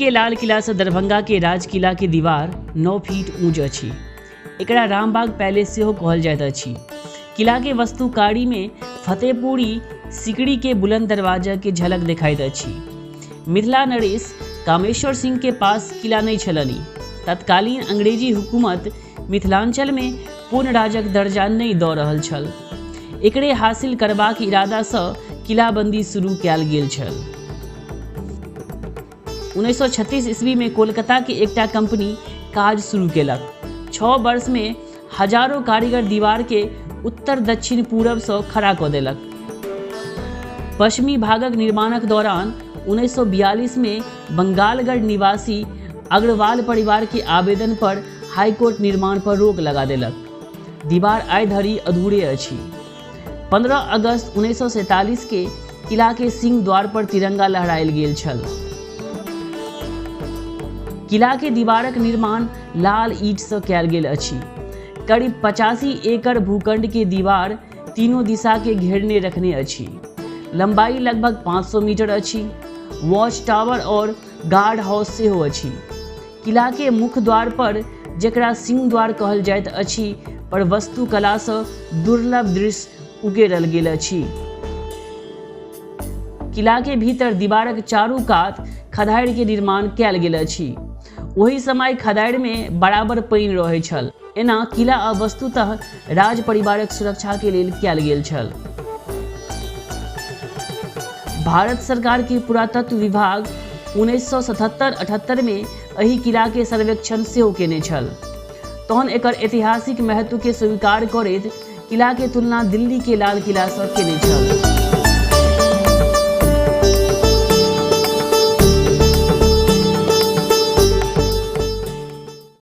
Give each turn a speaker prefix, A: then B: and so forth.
A: के लाल किला सँ दरभंगा के राज किला के दीवार 9 फीट ऊँच अछि। एकरा रामबाग पैलेस सेहो कहल जाइत अछि। किला के वस्तुकारी में फतेहपुरी सिकरी के बुलंद दरवाजा के झलक देखाइत अछि। मिथिला नरेश कामेश्वर सिंह के पास किला नहि छलनि। तत्कालीन अंग्रेजी हुकूमत मिथिलांचल में पूर्ण राजक दर्जा नहि दऽ रहल छल। एकरे हासिल करबाक इरादा सँ किलाबंदी शुरू कयल गेल छल। 1936 ईस्वी में कोलकाता के एकटा कंपनी काज शुरू केलक। 6 वर्ष में हजारों कारीगर दीवार के उत्तर दक्षिण पूरब सँ खड़ा कऽ देलक। पश्चिमी भागक निर्माणक दौरान 1942 में बंगालगढ़ निवासी अग्रवाल परिवार के आवेदन पर हाईकोर्ट निर्माण पर रोक लगा देलक। दीवार आइ धरि अधूरे अछि। 15 अगस्त 1947 के किला के सिंह द्वार पर तिरंगा लहरायल गेल छल। किला के दीवारक निर्माण लाल ईंट सँ कयल गेल अछि। करीब 85 एकड़ भूखंड के दीवार तीनों दिशा के घेरने रखने अछि। लंबाई लगभग 500 मीटर अछि। वॉच टावर और गार्ड हाउस सेहो अछि। किला के मुख्य द्वार पर, जकरा सिंह द्वार कहल जाइत अछि, पर वस्तुकला सँ दुर्लभ दृश्य उकेरल गेल अछि। किला के भीतर दीवारक चारू कात खधारि के निर्माण कयल गेल अछि। ओहि समय खधारि में बराबर पानि रहैत छल। एना किला आ वस्तुतः राज परिवारक सुरक्षा के लेल कयल गेल छल। भारत सरकार के पुरातत्व विभाग 1977-78 में एहि किला के सर्वेक्षण सेहो केने छल। तहन एकर ऐतिहासिक महत्व के स्वीकार करैत किला के तुलना दिल्ली के लाल किला सँ केने छल।